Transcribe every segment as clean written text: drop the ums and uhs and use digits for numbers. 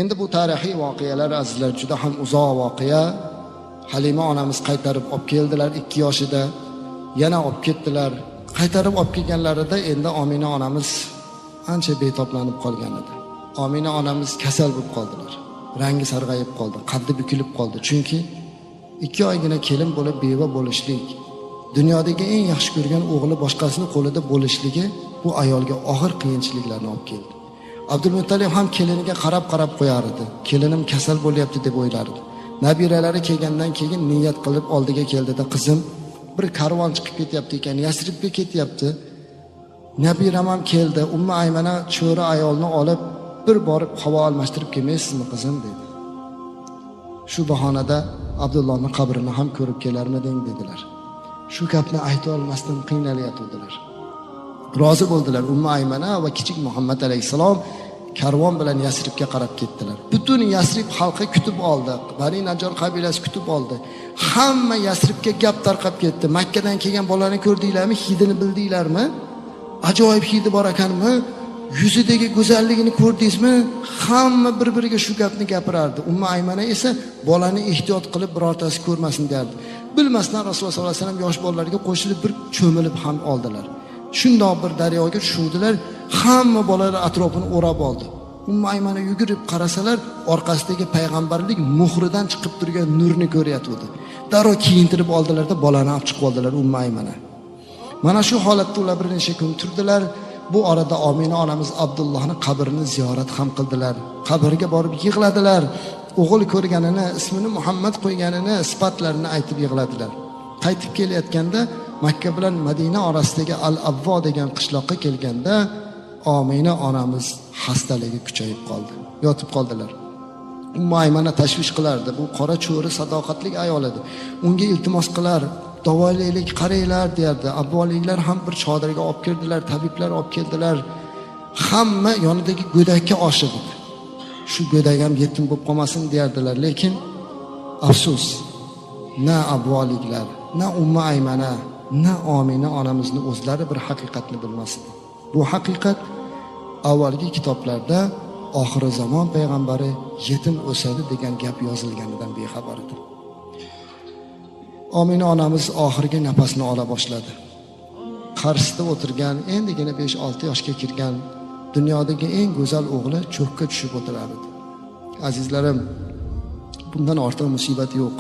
Endi bu tarixiy voqealar azizlar juda ham uzoq voqea. Halima onamiz qaytarib olib keldilar 2 yoshida, yana olib ketdilar. Qaytarib olib kelganlarida endi Omina onamiz ancha betoblanib qolgan edi. Omina onamiz kasal bo'lib qoldilar. Rangi sarg'ayib qoldi, qaddi bukilib qoldi. Chunki 2 oygina kelin bo'lib beva bo'lishlik, dunyodagi eng yaxshi ko'rgan o'g'li boshqasini qo'lida bo'lishligi bu ayolga og'ir qiyinchiliklarni olib keldi. Abdulmuttalib ham keliniga qarab-qarab qo'yar edi. Kelinim kasal bo'lyapti deb o'ylardi. Nabiralari kelgandan keyin niyat qilib oldiga keldida, qizim, bir karvon chiqib ketyapti ekan, Yasribga ketyapti. Nabiram ham keldi. Umma Aymana cho'ri ayolni olib bir borib havo almashtirib kelmaysizmi qizim dedi. Shu bahonada Abdullohning qabrini ham ko'rib kelarmiding dedilar. Shu gapni ayta olmasdan qiynalayotgandilar. Rozi bo'ldilar. Umma Aymana va kichik Muhammad alayhissalom karvon bilan Yasribga qarab ketdilar. Butun Yasrib xalqi kutib oldi. Bani Najor qabilasi kutib oldi. Hamma Yasribga gap tarqab ketdi. Makkadan kelgan bolani ko'rdinglarmi? Hidini bildinglarmi? Ajoyib hidi bor ekanmi? Yuzidagi go'zalligini ko'rdingizmi? Hamma bir-biriga shu gapni gapirardi. Umma Aymana esa bolani ehtiyot qilib birortasi ko'rmasin derdi. Bilmasdan Rasululloh sollallohu alayhi vasallam yosh bolalarga qo'shilib bir cho'milib ham oldilar. Shundoq bir daryoga tushuvdilar. Hamma bolalar atrofini o'rab oldi. Umma Aymana yugurib qarasalar, orqasidagi payg'ambarlik muhridan chiqib turgan nurni ko'rayotdi. Darrov kiyintirib oldilarda bolani olib chiqib oldilar Umma Aymana. Mana shu holatda ular bir necha kun turdilar. Bu orada Omina onamiz Abdullohning qabrini ziyorat ham qildilar. Qabrga borib yig'ladilar. O'g'il ko'rganini, ismini Muhammad qo'yganini, sifatlarini aytib yig'ladilar. Qaytib kelayotganda Makka bilan Madina orasidagi Al-Avvo degan qishloqqa kelganda Omina onamiz xastaligi kuchayib qoldi. Yotib qoldilar. Umma Aymana tashvish qilardi. Bu qora cho'ri sadoqatli ayol edi. Unga iltimos qilar, davolaylik, qaranglar derdi. Avvoliklar ham bir chodirga olib kirdilar, tabiblar olib keldilar. Hamma yonidagi go'dakka oshiq edi. Shu go'dak ham yetim bo'lib qolmasin derdilar. Lekin afsus, na avvoliklar, na Umma Aymana, na Omina onamizni o'zlari bir haqiqatni bilmasdi. Bu haqiqat avvalgi kitoblarda oxiri zamon payg'ambari yetim o'sadi degan gap yozilganidan bexabar edi. Omina onamiz oxirgi nafasini ola boshladi. Qarshisida o'tirgan, endigina 5-6 yoshga kirgan dunyodagi eng go'zal o'g'li cho'kka tushib o'tirar edi. Azizlarim, bundan ortiq musibat yo'q.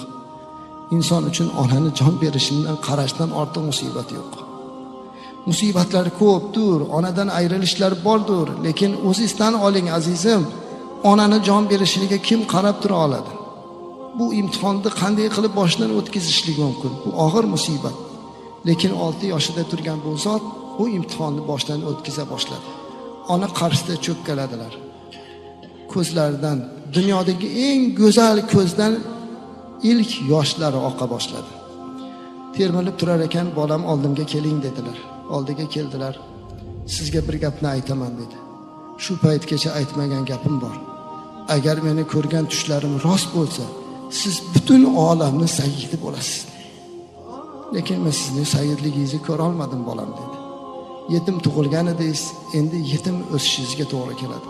Inson uchun onani jon berishidan, qarashdan ortiq musibat yo'q. Musibatlar ko'pdir, onadan ayrilishlar bordir, lekin o'zingizdan oling azizim, onani jon berishiga kim qarab tura oladi? Bu imtihonni qanday qilib boshdan o'tkazishlik mumkin? Bu og'ir musibat. Lekin 6 yoshida turgan bu zot bu imtihonni boshdan o'tkaza boshladi. Ona qarshisida cho'kkaladilar. Ko'zlaridan, dunyodagi eng go'zal ko'zdan ilk yoshlari oqa boshladi. Termilib turar ekan, bolam oldimga keling dedilar. Oldiga keldilar. Sizga bir gapni aytaman dedi. Shu paytgacha aytmagan gapim bor. Agar meni ko'rgan tushlarim rost bo'lsa, siz butun olamni sayyidi bo'lasiz. Lekin men sizni sayyidligingizni ko'ra olmadim bolam dedi. Yetim tug'ilgan edingiz, endi yetim o'sishingizga to'g'ri keladi.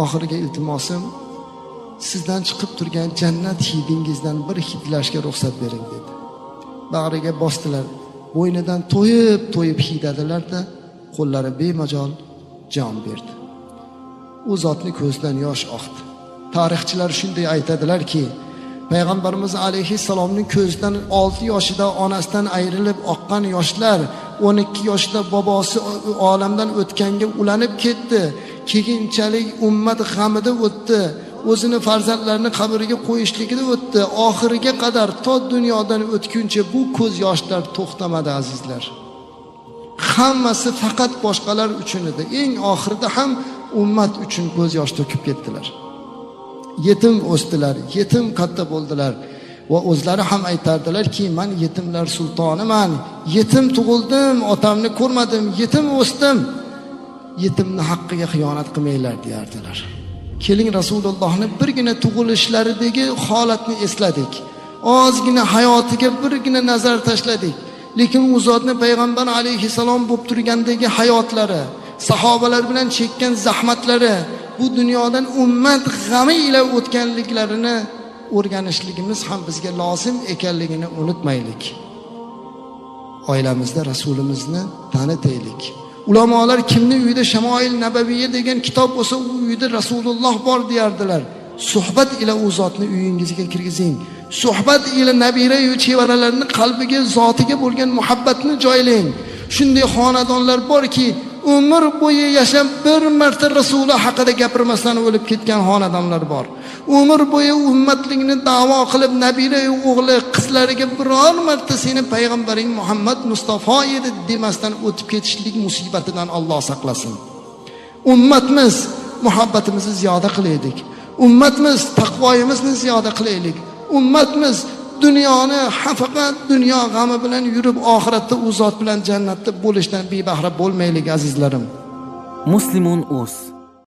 Oxirgi iltimosim, sizdan chiqib turgan jannat hidingizdan bir hidlashga ruxsat bering dedi. Bag'riga bosdilar. Bo'ynidan to'yib-to'yib hidladilar-da, qo'llari bemajol jon berdi. U zotni ko'zidan yosh oqdi. Tarixchilar shunday aytadilarki, Payg'ambarimiz alayhissalomning ko'zidan 6 yoshida onasidan ayrilib oqqan yoshlar 12 yoshida bobosi olamdan o'tganga ulanib ketdi. Keyinchalik ummat g'amida o'tdi. O'zini farzandlarini qabriga qo'yishligida o'tdi. Oxiriga qadar to dunyodan o'tguncha bu ko'z yoshlar to'xtamadi azizlar. Hammasi faqat boshqalar uchun edi. Eng oxirida ham ummat uchun ko'z yosh to'kib ketdilar. Yetim o'sdilar, yetim katta bo'ldilar va o'zlari ham aytardilarki, men yetimlar sultoniman, yetim tug'ildim, otamni ko'rmadim, yetim o'sdim. Yetimni haqqiga xiyonat qilmanglar deyardilar. Keling Rasulullohni birgina tug'ilishlaridagi holatni esladik. Ozgina hayotiga birgina nazar tashladik. Lekin u zotni payg'ambar alayhissalom bo'lib turgandagi hayotlari, sahobalar bilan chekkan zahmatlari, bu bu dunyodan ummat g'ami ila o'tganliklarini o'rganishligimiz ham bizga lozim ekanligini unutmaylik. Oilamizda Rasulimizni tanitaylik. Ulamolar kimni uyida Shamoil Nabaviyya degan kitob bo'lsa, u uyda Rasululloh bor deyardilar. Suhbat ila u zotni uyingizga kirgizing. Suhbat ila nabira-yu chevaralarning qalbiga, zotiga bo'lgan muhabbatni joylang. Shunday xonadonlar borki, umr bo'yi yashab bir marta Rasuli haqida gapirmasdan o'lib ketgan xonadonlar bor. Umr bo'yi ummatlikni da'vo qilib nabira-yu o'g'li qizlariga biror marta seni payg'ambaring Muhammad Mustafa edi demasdan o'tib ketishlik musibatidan Alloh saqlasin. Ummatmiz, muhabbatimizni ziyoda qilaylik. Ummatmiz, taqvoyimizni ziyoda qilaylik. Ummatmiz, dunyoni faqat dunyo g'ami bilan yurib, oxiratda u zot bilan jannatda bo'lishdan bebahra bo'lmaylik, azizlarim. Muslimun Uz.